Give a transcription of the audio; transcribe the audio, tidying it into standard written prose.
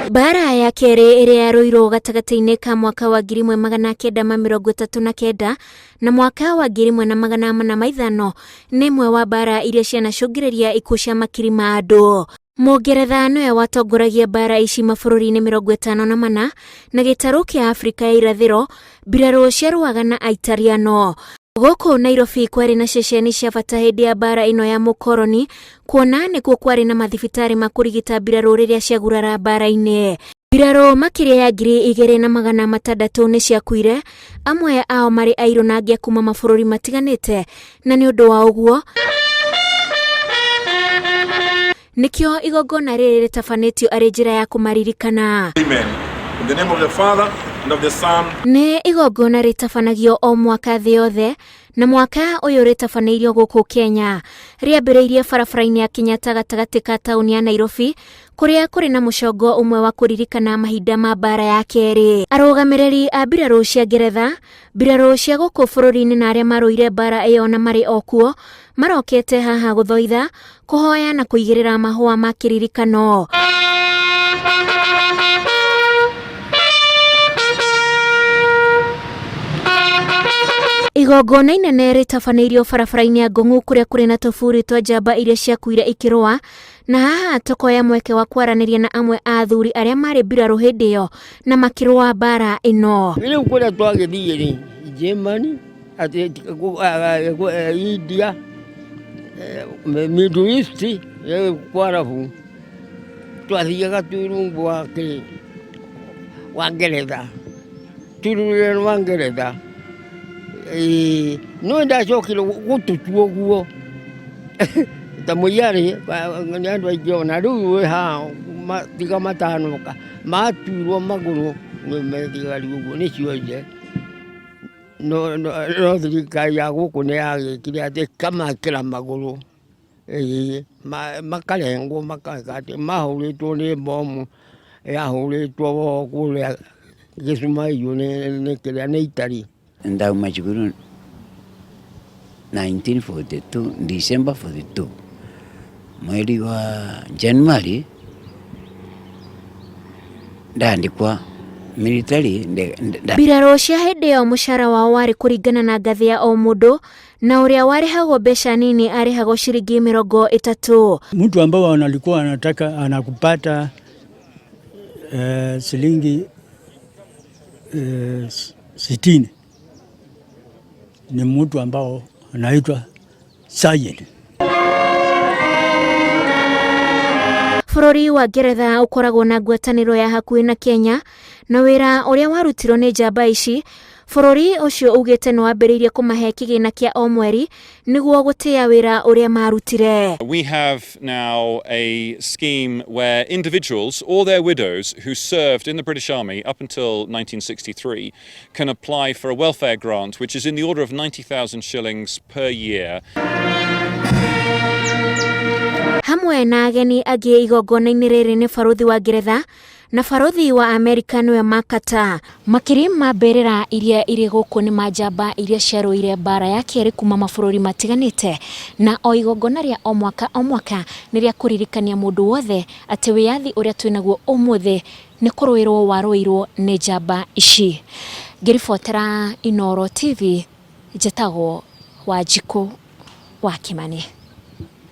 Mbara ya kerĩ ĩrĩa yarũirwo gatagatĩ-inĩ ka mwaka wa 1939 na mwaka wa 1405 nĩ ĩmwe wa mbara iria cianacũngĩrĩria ikuũ cia makiri ma andũ. Mũngeretha nĩwe watongoragia mbara ici mabũrũri-inĩ 54 na gĩtarũ kĩa Afrika ya irathĩro, mbirarũ ciarũaga na Aitariano. Gũkũ Nairobi kwarĩ na ceceni cia bata hĩndĩ ya mbara ĩno ya mũkoroni, kuona nĩkuo kwarĩ na mathibitarĩ ma kũrigita mbirarũ rĩrĩa ciagurara mbara-inĩ. Mbirarũ makĩria ya 2600 nĩ ciakuire, amwe ao marĩ airũ na angĩ a kuma mabũrũri matiganĩte, na nĩ ũndũ wa ũguo nĩkĩo igongona rĩrĩ rĩtabanĩtio arĩ njĩra ya kũmaririkana. Amen. In the name of the Father, and of the Son, Nĩ igongona rĩtabanagio o mwaka thĩ yothe na mwaka ũyũ rĩtabanĩirio gũkũ Kenya. Rĩambĩrĩirie barabara-inĩ ya Kenyatta gatagatĩ ka taũni ya Nairobi kũrĩa kũrĩ na mũcongo ũmwe wa kũririkana mahinda ma mbara ya kerĩ. Arũgamĩrĩri a mbirarũ cia Ngeretha, mbirarũ cia gũkũ bũrũri-inĩ na arĩa marũire mbara ĩyo na marĩ o kuo marokete haha gũthoitha, kũhoya na kũigĩrĩra mahũa ma kĩririkano. Igongona inene rĩtabanĩirio barabara-inĩ ya Ngong'u kũrĩa kũrĩ na tũburi twa njamba iria ciakuire ikĩrũa, na haha tũkoya mweke wa kwaranĩria na amwe a athuri arĩa marĩ mbirarũ hĩndĩ ĩyo na makĩrũa mbara ĩno. Rĩu kũrĩa twagĩthiĩ rĩ, Germany, India, Middle East, Kwarabu, twathiaga twĩ rungu wa kĩ, wa Ngeretha, twĩ rungu rwa Ngeretha. Ĩĩ, no ndacokire gũtũtua ũguo ta mũiarĩ nĩ andũ aingĩ ona rĩu wĩ haha tiga matanoka matuirwo magũrũ nĩ methigari ũguo nĩ cionje. No, no, no thirikari ya gũkũ nĩ yagĩkire atĩ ĩkamakĩra magũrũ, ĩĩ, makarengwo makeka atĩ mahũrĩtwo nĩ bomu yahũrĩtwo kũrĩa gĩcuma-inĩ nĩ kĩrĩa nĩ Italy. Ndauma cukuru 1942 December 42 mweri wa January ndandikwa military. Mbirarũ cia hĩndĩ ĩyo mũcara wao warĩ kũringana na ngathĩ ya o mũndũ, na ũrĩa warĩhagwo mbeca nini arĩhagwo ciringi 30. Mtu ambao analikuwa anataka anakupata shilingi 60 ni mtu ambao anaitwa sergeant. Bũrũri wa Ngeretha ũkoragwo na ngwatanĩro ya hakuhĩ na Kenya, na wĩra ũrĩa warutirwo nĩ njamba ici, bũrũri ũcio ugĩte nĩ wambĩrĩirie kũmahe kĩgĩna kĩa o mweri nĩguo gũtĩĩa wĩra ũrĩa marutire. We have now a scheme where individuals or their widows who served in the British Army up until 1963 can apply for a welfare grant, which is in the order of 90,000 shillings per year. Hamwe na ageni angĩ igongona-inĩ rĩrĩ nĩ barũthi wa Ngeretha na barũthi wa Amerika nĩwe Makata. Makiri ma mbĩrĩra iria irĩ gũkũ nĩ ma njamba iria ciarũire mbara ya kerĩ kuma mabũrũri matiganĩte, na o igongona rĩa o mwaka o mwaka nĩ rĩa kũririkania mũndũ wothe atĩ wĩyathi ũrĩa twĩnaguo ũmũthĩ nĩ kũrũĩrwo warũĩirwo nĩ njamba ici. Ngĩribotera Inooro TV, njĩtagwo Wanjikũ wa Kĩmani.